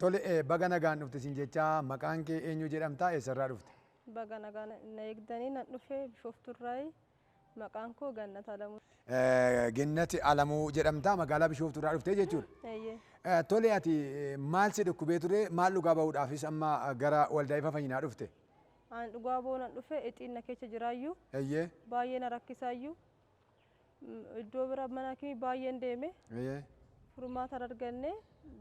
Tole, baga nagaan dhufte siin jechaa, maqaan kee eenyu jedhamta, eessarraa dhufte? Baga nagaan na eegdanii. Nan dhufe Bishoofturraayi. Maqaan koo Gannat Alamuu. Gennat Alamuu jedhamta, magaalaa Bishoofturraa dhuftee jechuudha. Eeyyee. Tole, ati maal si dhukkubee ture, maal dhugaa ba'uudhaafis amma gara Waldaa Ifa Fayyinaa dhufte? Ani dhugaa ba'uu nan dhufe, ixiin na keessa jiraayyuu. Baay'ee na rakkisaayyuu. Iddoo bira mana hakimii baay'een deeme. Furmaata hin arganne,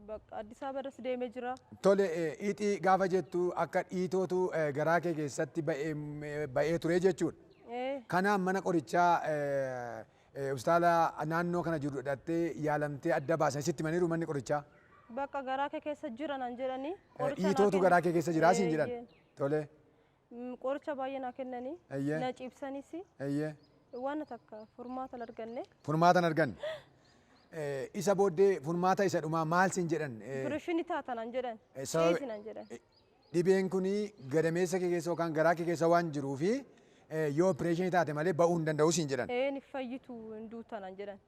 bakka Addis Ababaas deemee jira. Tole, ixii gaafa jettu akka dhiitootu garaa kee keessatti ba'ee ture jechuudha. Ee. Kanaaf mana qorichaa hospitaala naannoo kana jiru dhaqxee yaalamtee adda baasan sitti himaniiru manni qorichaa. Bakka garaa kee keessa jira nan jedhanii. Qoricha naa Dhiitootu kennan. garaa kee keessa jira siin jedhan. Eeyyee. Tole. Qoricha baay'ee naa kennanii. Na ciibsanis. Waan takka furmaata hin arganne. Furmaata hin arganne. Isa booddee furmaata isa dhumaa maal siin jedhan? Opereeshinii taata nan jedhan. Ciisi nan jedhan. Dhibeen kuni gadameessa kee keessa yookaan garaa kee keessa waan jiruufi yoo opereeshinii taate malee ba'uu hin danda'u siin jedhan. Ee, ni fayyitu, hin duuta nan jedhan.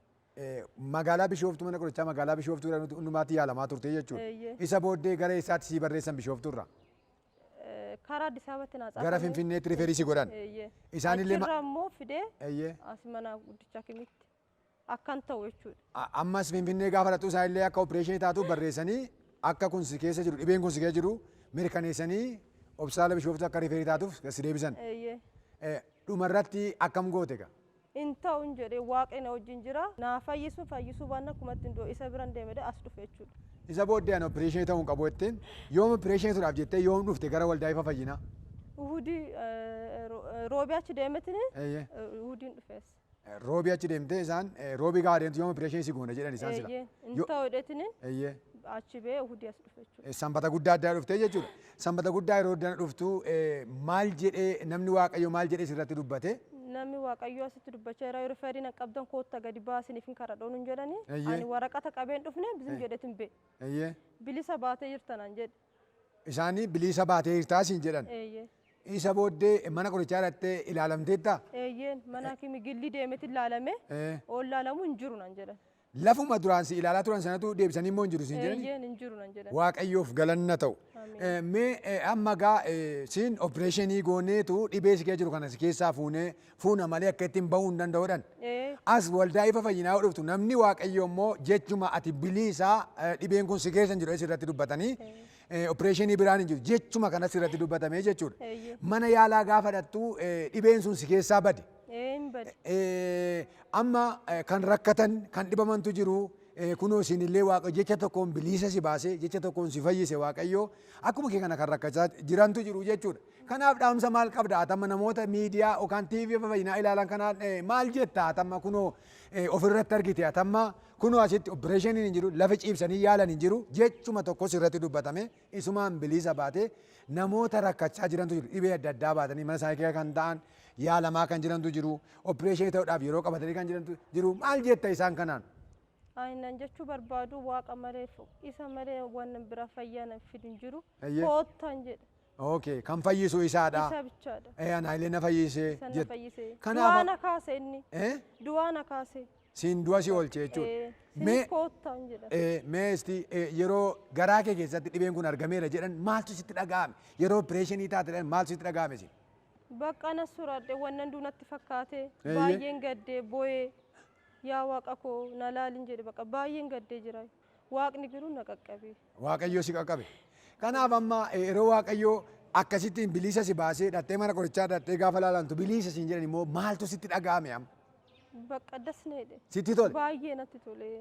Magaalaa Bishooftuu, mana qorichaa magaalaa Bishooftuu irra hundumaatti yaalamaa turte jechuudha. Eeyyee. Isa booddee gara eessaatti sii barreessan Bishooftuu irraa? Karaa Addis Ababaatti naa Gara tsaafame. Finfinneetti refer si godhan. Eeyyee. Isaanillee Achirraa immoo fidee Eeyyee. as mana guddicha hakimiitti akkan ta'u jechuudha. Ammas Finfinnee gaafa dhaqxu isaanillee akka opereeshinii taatuuf barreessanii, akka kun si keessa jiru, dhibeen kun si keessa jiru mirkaneessanii, hospitaala Bishooftuu akka refer taatuuf si deebisan. Eeyyee. Dhumarratti akkam goote gaa? Hin ta'u hin jedhee, Waaqni na wajjin jira. Naa fayyisu fayyisuu baanna akkumatti hin du'u, isa biran deemee as dhufe jechuudha. Isa booddee ani opereeshinii ta'uu hin qabu jetteen, yoom opereeshinii tuudhaaf jettee, yoom dhufte gara Waldaa Ifa Fayyinaa? Uhudii, Roobii achi deemetini Uhudiin dhufees. Roobii achi deemtee, isaan Roobii gaafa deemtu yoom opereeshinii si goona jedhan isaan sila? Eeyyee. Hin ta'u jedheetini achi ba'ee Uhudii as dhufe jechuudha. Sanbata guddaa addaa dhuftee jechuudha. Sanbata guddaa yeroo dana dhuftu maal jedhee namni Waaqayyo, maal jedhee sirratti dubbate? Namni Waaqayyoo asitti dubbachaa jira, yeroo fedhii na qabdan kootta gadi baasiniif hin kadhadha nuun jedhanii. Ani waraqata qabeen dhufne bizim jedheetin ba'e. Bilisa baatee jirta naan jedhe. Isaanii bilisa baatee jirtaa siin jedhan. Eeyyee. Isa booddee mana qorichaa dhaqxee ilaalamteettaa? Eeyyeen, mana hakimii gillii deemetti ilaalame. Ol ilaalamu hin jiru naan jedhan. Lafuma duraan si ilaalaa turan sanatu deebisanii immoo hin jiru siin jedhani? Eeyyeen, hin jiru naan jedhan. Waaqayyoof galanna ta'u. Ameen. Mee amma gaa siin opereeshinii gooneetu dhibee si keessa jiru kana si keessaa fuunee fuuna malee akka ittiin bahuu hin danda'uudhaan. As Waldaa Ifa Fayyinaa yoo dhuftu namni Waaqayyoo immoo jechuma ati biliisaa, dhibeen kun si keessa hin jiru irratti dubbatanii, opereeshinii biraan hin jiru jechuma kanas irratti dubbatamee jechuudha. Eeyyee. Mana yaalaa gaafa dhattu dhibeen sun si keessaa bade. Ee, hin bade. Amma kan rakkatan, kan dhibamantu jiru. Kunoo isinillee Waaqa jecha tokkoon biliisa si baase, jecha tokkoon si fayyise Waaqayyo, akkuma kee kana kan rakkachaa jirantu jiru jechuudha. Kanaaf dhaamsa maal qabda atamma namoota miidiyaa yookaan TV Ifa Fayyinaa ilaalan kanaan, maal jetta atamma? Kunoo ofirratti argite, atamma kunoo asitti opereeshiniin hin jiru, lafa ciibsanii yaalan hin jiru, jechuma tokkos irratti dubbatame isumaan biliisa baate, namoota rakkachaa jirantu jiru, dhibee adda addaa baatanii mana isaanii keessa kan ta'an, yaalamaa kan jirantu jiru, opereeshinii ta'uudhaaf yeroo qabatanii kan jirantu jiru, maal jetta isaan kanaan? Ani nan jechuu barbaadu, Waaqa malee, isa malee waan bira fayyaa na fidu hin jiru. Eeyyee. Koottan jedha. Okay, kan fayyisu isaadha. Isa bichaadha. Ana illee na fayyise Isa na jette. fayyise. Kanaaf Du'aa na kaase inni. Eh? Du'aa na kaase. Siin du'a si oolche jechuudha. Ee, Mee sinis koottan jedha. Mee isti yeroo garaa kee keessatti dhibeen kun argameera jedhan maaltu sitti dhaga'ame? Yeroo opereeshinii taate jedhan maaltu sitti dhaga'ame si? Bakka na soraadhe, wannan duunatti fakkaate. Baay'een gaddee boo'ee, yaa Waaqa koo na laalin jedhe, bakka baay'een gaddee jira. Waaqni garuu na qaqqabe. Waaqayyo si qaqqabe. Kanaaf amma yeroo Waaqayyo akkasittiin bilisa si baasee, dhattee mana qorichaa dhattee gaafa laalantu bilisa siin jedhan immoo maaltu sitti dhaga'ame amma? Bakka das na jedhe. Sitti tole? Baay'ee natti tole.